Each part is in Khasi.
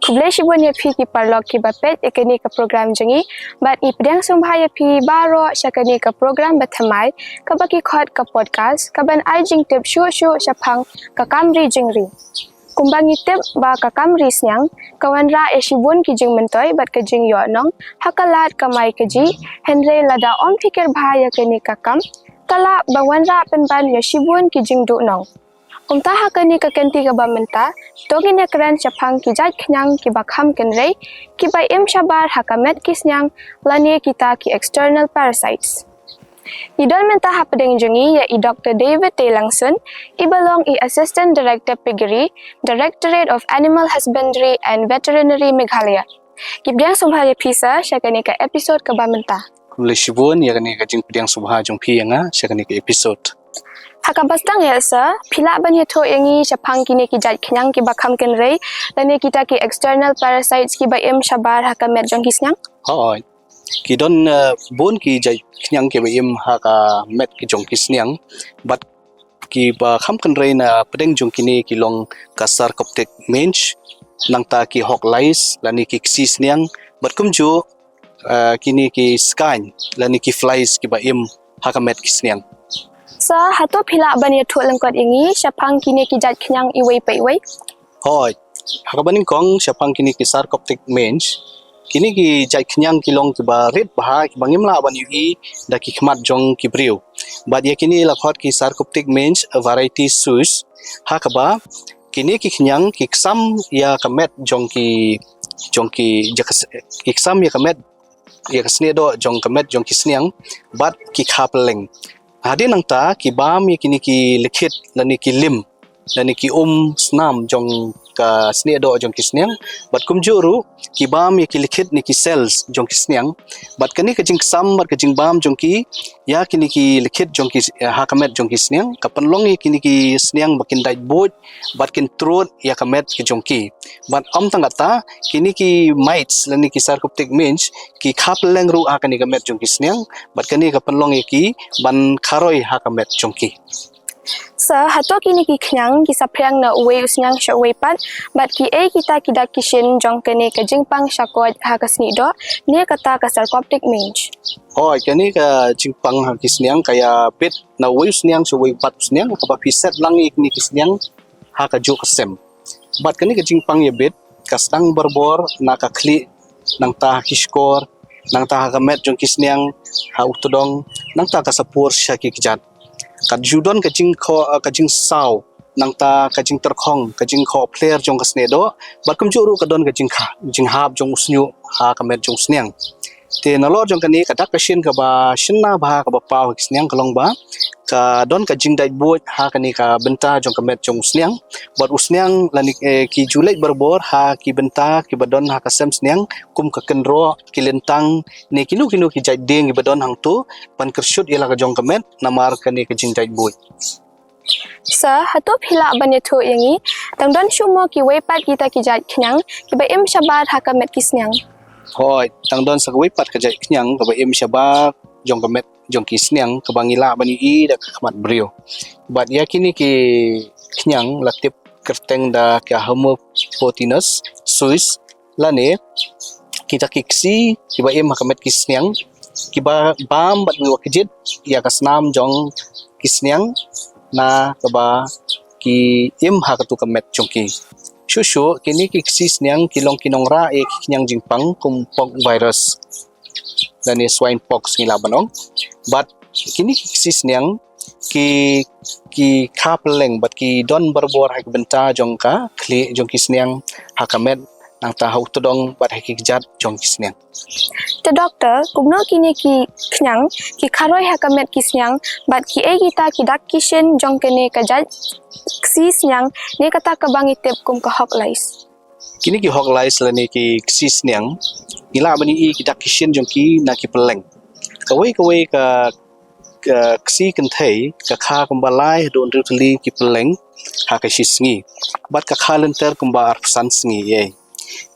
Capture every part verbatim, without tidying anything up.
Khublei shibun ïa phi ki paralok kiba peit ïa kane ka program jong ngi, bad ngi pdiang sngewbha ïa phi baroh sha kane ka program bathymmai, kaba ki khot ka podcast, kaban ai jingtip shuh shuh shaphang ka kam ri jingri. Kumba ngi tip ba ka kam ri sniang ka wanrah ïa shibun ki jingmyntoi bad ka jingïohnong ha ka lad kamai kajih, hynrei lada ym pyrkhat bha ïa kane ka kam, ka lah ban wanrah pynban ïa shibun ki jingduhnong. Kumta ha kane ka kynti kaba mynta, to ngin ïakren shaphang ki jait khñiang kiba kham kynrei, kiba im shabar ha ka met ki sniang, lane kita ki external parasites. Ngi don mynta hapdeng jong ngi ïa i Doktor David T. Langsun, iba long i Assistant Director Piggery, Directorate of Animal Husbandry and Veterinary, Meghalaya. Ngi pdiang sngewbha ïa phi, sir, sha kane ka episode kaba mynta. Khublei shibun ïa kane ka jingpdiang sngewbha jong phi ïa nga sha kane ka episode. Ha kaba sdang ïa, sir, phi lah ban ïathuh ïa ngi shaphang kine ki jait khñiang kiba kham kynrei, lane kita ki external parasites kiba im shabar ha ka met jong ki sniang? Hooid. Ki don, eh, bun ki jait khñiang kiba im ha ka met ki jong ki sniang. Bad kiba kham kynrei napdeng jong kine ki long ka sarcoptic mange, nangta ki hawk lice, lane ki ksi sniang, bad kumjuh, eh, kine ki skaiñ, lane ki flies kiba im ha ka met ki sniang. Sir, hato phi lah ban ïathuh lyngkot ïa ngi shaphang kine ki jait khñiang iwei pa iwei? Hooid. Ha kaba nyngkong shaphang kine ki sarcoptic mange, kine ki jait khñiang ki long kiba rit bha, kiba ngim lah ban ïohi da ki khmat jong ki briew. Bad ïa kine la khot ki sarcoptic mange variety suis, ha kaba kine ki khñiang ki ksam ïa ka met jong ki, jong ki, ïa ka s-, ki ksam ïa ka met, ïa ka snieh doh jong ka met jong ki sniang, bad ki kha pylleng. Hadien nangta ki bam ïa kine ki lyngkit, lane ki lim, lane ki um snam jong ka snieh doh jong ki sniang, bad kumjuh ruh ki bam ïa ki lyngkit ne ki cells jong ki sniang, bad kane ka jingksam bad ka jingbam jong ki ïa kine ki lyngkit jong ki, eh, ha ka met jong ki sniang, ka pynlong ïa kine ki sniang ba kin dait buit, bad kin trud ïa ka met ki jong ki. Bad ym tang kata, kine ki mites lane ki sarcoptic mange ki kha pylleng ruh ha kane ka met jong ki sniang, bad kane ka pynlong ïa ki ban kharoi ha ka met jong ki. Sir, hato kine ki khñiang ki saphriang na uwei u sniang sha uwei pat, bad kiei kita ki dak ki shin jong kane ka jingpang shakoit ha ka snieh doh, ne kata ka sarcoptic mange? Hooid, kane ka jingpang ha ki sniang ka ïa bit na uwei u sniang sha uwei pat u sniang, kaba phi set lang ïa kine ki sniang ha kajuh ka sem. Bad kane ka jingpang ïa bit ka sdang barabor na ka khlieh, nangta ha ki shkor, nangta ha ka met jong ki sniang, ha u tdong, nangta ka sapur sha ki kjat. Ka ju don ka jingkhoh, ka jingsaw, nangta ka jingtyrkhong, ka jingkhoh phler jong ka snieh doh, bad kumjuh ruh ka don ka jingkha, jinghap jong u shñiuh ha ka met jong u sniang. Te nalor jong kane ka dak ka shin kaba shynna bha kaba paw ha ki sniang ka long ba ka don ka jingdait buit ha kane ka bynta jong ka met jong u sniang. Bad u sniang lane, eh, ki ju leit barabor ha ki bynta kiba don ha ka sem sniang, kum ka kynroh, ki lyntang, ne kino kino ki jait dieng kiba don hangto, ban kyrshut ïa la ka jong ka met namar kane ka jingdait buit. Sir, hato phi lah ban ïathuh ïa ngi, tang don shuh mo kiwei pat kita ki jait khñiang kiba im shabar ha ka met ki sniang? Hooid, tang don sa kawei pat ka jait khñiang kaba im shabar jong ka met jong ki sniang, kaba ngi lah ban ïohi da ka khmat briew. Bad ïa kine ki khñiang la tip kyrteng da ka Haemopoetinus suis, lane kita ki ksi kiba im ha ka met ki sniang, kiba bam bad kiba kjit ïa ka snam jong ki sniang na kaba ki im ha katu ka met jong ki. Shuh shuh kine ki ksi sniang ki long ki nongrah ïa ki khñiang jingpang kum pox virus lane swine pox ngi lah ban ong. Bad kine ki ksi sniang ki, ki kha pylleng bad ki don barabor ha ki bynta jong ka khlieh jong ki sniang, ha ka met, nangta ha u tdong bad ha ki kjat jong ki sniang. Te doktor, kumno kine ki khñiang ki kharoi ha ka met ki sniang, bad kiei kita ki dak ki shin jong kane ka jait ksi sniang, ne kata kaba ngi tip kum ka hawk lice? Kine ki hawk lice lane ki ksi sniang, ngi lah ban ïohi ki dak ki shin jong ki na ki pylleng. Kawei kawei ka, ka ksi kynthei ka kha kumba lai haduh hynriew tylli ki pylleng ha ka shi sngi, bad ka kha lynter kumba arphew san sngi ïa.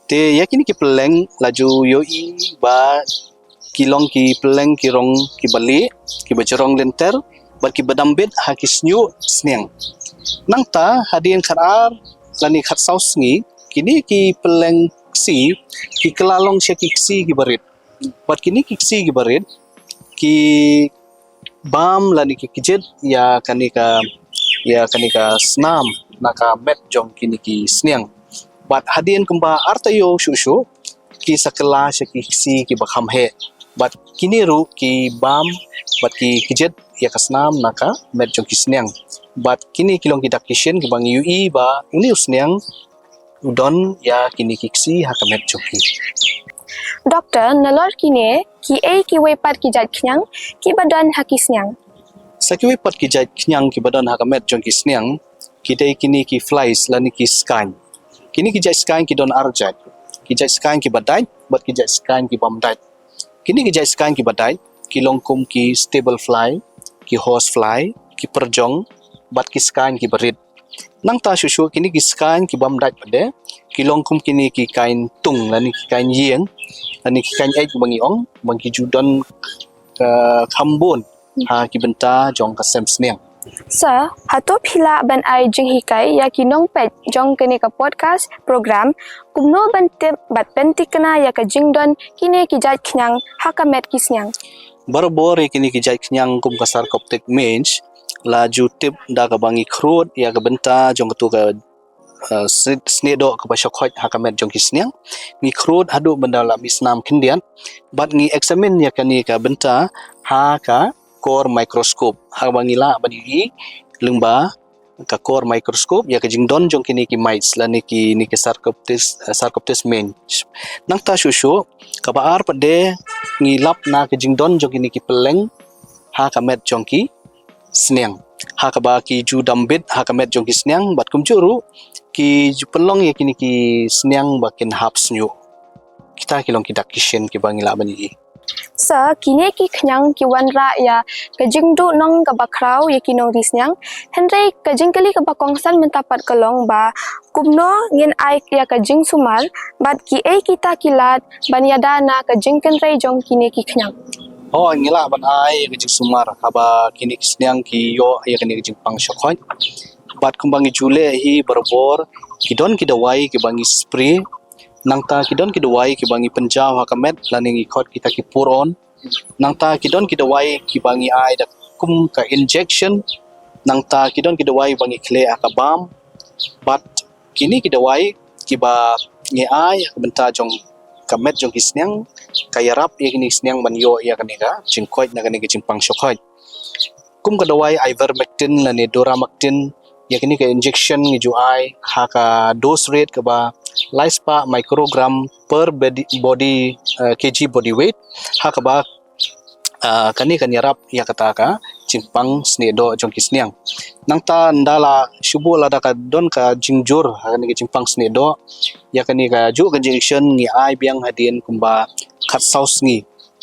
Te ïa kine ki pylleng la ju ïohi ba ki long ki pylleng ki rong kiba lieh, kiba jrong lynter, bad kiba dambit ha ki shñiuh sniang. Nangta hadien khatar lane khatsaw sngi, kine ki pylleng ksi ki kylla long sha ki ksi kiba rit. Bad kine ki ksi kiba rit ki bam lane ki kjit ïa kane ka, ïa kane ka snam na ka met jong kine ki sniang. Bad hadien kumba ar taïew shuh shuh ki sa kylla sha ki ksi kiba kham heh. Bad kine ruh ki bam bad ki kjit ïa ka snam na ka met jong ki sniang. Bad kine ki long ki dak ki shin kiba ngi ïohi ba une u sniang u don ïa kine ki ksi ha ka met jong ki. Doktor, nalor kine, kiei kiwei pat ki jait khñiang kiba don ha ki sniang? Sa kiwei pat ki jait khñiang kiba don ha ka met jong ki sniang ki dei kine ki flies lane ki skaiñ. Kine ki jait skaiñ ki don ar jait. Ki jait skaiñ kiba dait bad ki jait skaiñ kibym dait. Kine ki jait skaiñ kiba dait ki long kum ki stable fly, ki horse fly, ki pyrjong bad ki skaiñ kiba rit. Nangta shuh shuh kine ki skaiñ kibym dait pat de ki long kum kine ki kaiñ tung lane ki kaiñ ïing lane ki kaiñ eit ba ngi ong, ba ngi ju don, eh, kham bun ha ki bynta jong ka sem sniang. Sir, hato phi lah ban ai jinghikai ïa ki nongpeit jong kane ka podcast program kumno ban tip bad pynthikna ïa ka jingdon kine ki jait khñiang ha ka met ki sniang? Barabor ïa kine ki jait khñiang kum ka sarcoptic mange la ju tip da kaba ngi khrud ïa ka bynta jong katu ka, eh, snieh doh kaba shakhoit ha ka met jong ki sniang. Ngi khrud haduh ban da la mih snam khyndiat bad ngi examine ïa kane ka bynta ha ka core microscope ha kaba ngi lah ban ïohi lyngba ka core microscope ïa ka jingdon jong kine ki mites lane kine ki sarcoptes, eh, sarcoptes mange. Nangta shuh shuh kaba ar pat de ngi lap na ka jingdon jong kine ki pylleng ha ka met jong ki sniang ha kaba ki ju dam bit ha ka met jong ki sniang bad kumjuh ruh ki ju pynlong ïa kine ki sniang ba kin hap sniuh. Kita ki long ki dak ki shin kiba ngi lah ban ïohi. Sir, kine ki khñiang ki wanrah ïa ka jingduhnong kaba khraw ïa ki nongri sniang. Hynrei ka jingkylli kaba kongsan mynta pat ka long ba kumno ngin ai ïa ka jingsumar bad kiei kita ki lad ban ïada na ka jingkynrei jong kine ki khñiang? Oh, ngi lah ban ai ïa ka jingsumar haba kine ki sniang ki ïoh ïa kane ka jingpang shakhoit. Bad kumba ngi ju leh hi barabor ki don ki dawai kiba ngi spray. Nangta ki don ki dawai kiba ngi pynjaw ha ka met lane ngi khot kita ki pour on. Nangta ki don ki dawai kiba ngi ai da kum ka injection. Nangta ki don ki dawai ba ngi khleh ha ka bam. Bad kine ki dawai kiba ngi ai ha ka bynta jong ka met jong ki sniang ka ïarap ïa kine ki sniang ban ïoh ïa kane ka jingkoit na kane ka jingpang shakhoit. Kum ka dawai ivermectin lane doramectin, ïa kane ka injection ngi ju ai ha ka dose rate kaba lai spah microgram per body, body, eh, kg body weight ha kaba, eh, kane kan ïarap ïa kata ka jingpang snieh doh jong ki sniang. Nangta ynda la shu buh lada ka don ka jingjur ha kane ka jingpang snieh doh, ïa kane ka juh ka injection ngi ai biang hadien kumba khatsaw sngi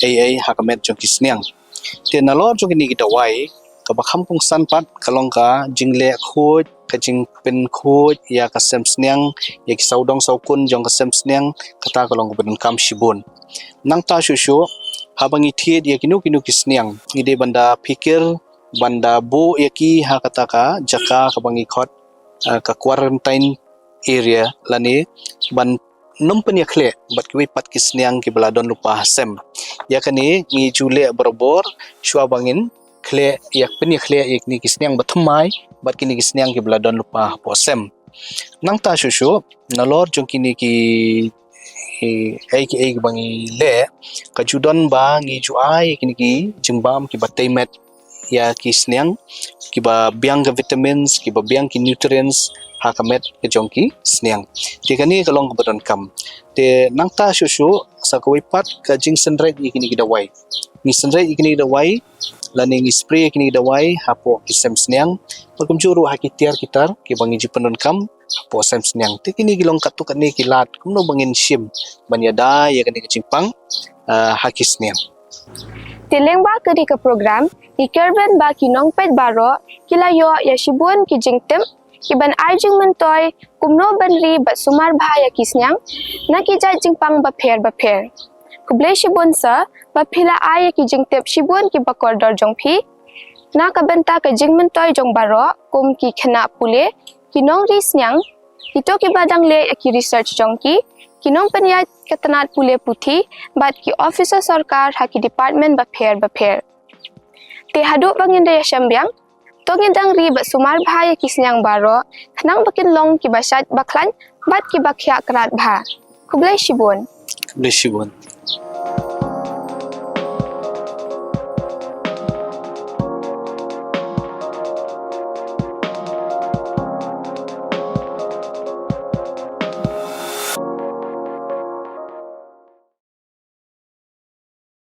ei ei ha ka met jong ki sniang. Te nalor jong kine ki dawai kaba kham kongsan pat ka long ka jingleh khuid, ka jingpynkhuid ïa ka sem sniang, ïa ki sawdong sawkun jong ka sem sniang, kata ka long kaba donkam shibun. Nangta shuh shuh haba ngi thied ïa kino kino ki sniang ngi dei ban da phikir ban da buh ïa ki ha kata ka jaka kaba ngi khot, eh, ka quarantine area lane ban nym pynïakhleh bad kiwei pat ki sniang kiba la don lypa ha sem. Ïa kane ngi ju leh barabor shuwa ba ngin khleh ïa pynïakhleh ïa kine ki sniang ba thymmai bad kine ki sniang kiba la don lypa hapoh sem. Nangta shuh shuh nalor jong kine ki, eh, ei ki ei kiba ngi leh ka ju don ba ngi ju ai ïa kine ki jingbam kiba tei met ïa ki sniang kiba biang ka vitamins, kiba biang ki nutrients ha ka met ka jong ki sniang. Te kane ka long kaba donkam. Te nangta shuh shuh sa kawei pat ka jingsynreit ïa kine ki dawai. Ngi synreit ïa kine ki dawai lane ngi spray ïa kine ki dawai hapoh ki sem sniang. Bad kumjuh ruh ha ki tiar ki tar kiba ngi ju pyndonkam hapoh sem sniang. Te kine ki long katto katne ki lad kumno ba ngin shim ban ïada ïa kane ka jingpang, ah, ha ki sniang. Te lyngba kane ka program ngi kyrmen ba ki nongpeit baroh ki la ïoh ïa shibun ki jingtip kiban ai jingmyntoi kumno ban ri bad sumar bha ïa ki sniang na ki jait jingpang bapher bapher. Khublei shibun sir ba phi la ai ïa ki jingtip shibun kiba kordor jong phi. Na ka bynta ka jingmyntoi jong baroh kum ki khynnah pule, ki nongri sniang, kito kiba dang leh ïa ki research jong ki, ki nongpynïaid ka tnat pule puthi bad ki officer sorkar ha ki department bapher bapher. Te haduh ba ngin da ïashem biang, to ngin dang ri bad sumar bha ïa ki sniang baroh, khnang ba kin long kiba shait ba khlaiñ bad kiba khiah krad bha. Khublei shibun. Khublei shibun.